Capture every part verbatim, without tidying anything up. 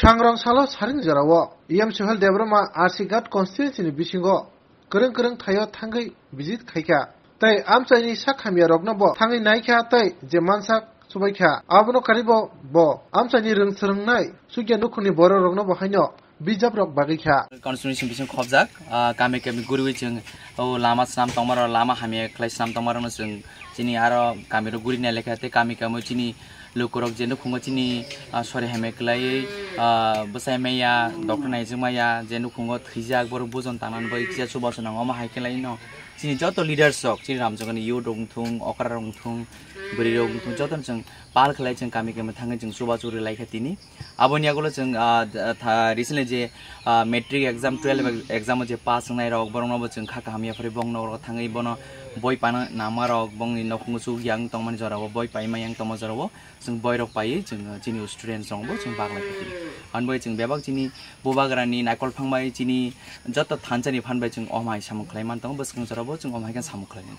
Thangrong salo saring jorao E M Sohel Debbarma R C Ghat constituency ni bisingo kwrwng kwrwng thaio thangwi visit khaikha. Tei amchaini sak hamya rokno bo thangwi naikha tei je mansak chubaikha. Abono karibo bo amchaini rwng swrwngnai chukya nukhungni borok rokno bo haino bijap rok bagwi kha. Constituency bising khobjak, ah, kami kami guriwi chwng o lama swnam tongmaro, lama hamya khlai swnam tongmaro no chwng chini aro kami rok guri nai lekha tei kami kami chini lukurok je nukhungo chini, ah, sori hamya khlaiwi, ah, bwsai maya, doctor naijwk maya, je nukhungo thwijak, borok bujon tangnani bagwi kisa chubachu nango, omo hai khe laino chini joto leaders rok, chini Ramchakani youth rok wngthung, okra rok wngthung, bwrwi rok wngthung, jotono chwng pal khlai chwng kami kami thangwi chwng chubachu rwlai kha tini. Aboni yagulo chwng, ah, tha-, recently je, ah, matric exam, twelve exam o je pass wngnai rok, borokno bo chwng kha kaham yaphari bong nok rok thangwi bono boi pana nama rok, bongni nokhungo chuk yang tongmani jorao, boi paima yang tongma jorao. Chwng boirok paiwi chwng, uh, chini students rokbo chwng baglai kha tini. Ani bai chwng bebak chini bubagrani naikol phang bai chini joto thansa ni phan bai chwng omhai samung khlai man tongo, bwskang jorabo chwng omhai khe samung khlai mani.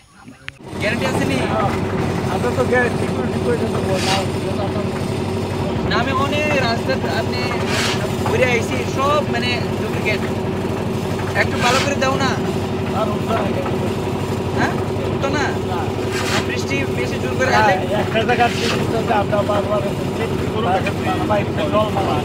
Guarantee আছে নি? আপনার তো গ্যারেন্টি করে দিতে হবে, না, না, না। না, আমি অনেক রাস্তা আপনি ঘুরে আইছি, সব মানে ডুপ্লিকেট। একটু ভালো করে দাও না। হ্যাঁ? উঠতো না? আর বৃষ্টি বেশি জোর করে না, আলে? একটা জায়গায় বৃষ্টি চলছে, আমরা বারবার চেক করে দেখেন, বাইরে জল মারা।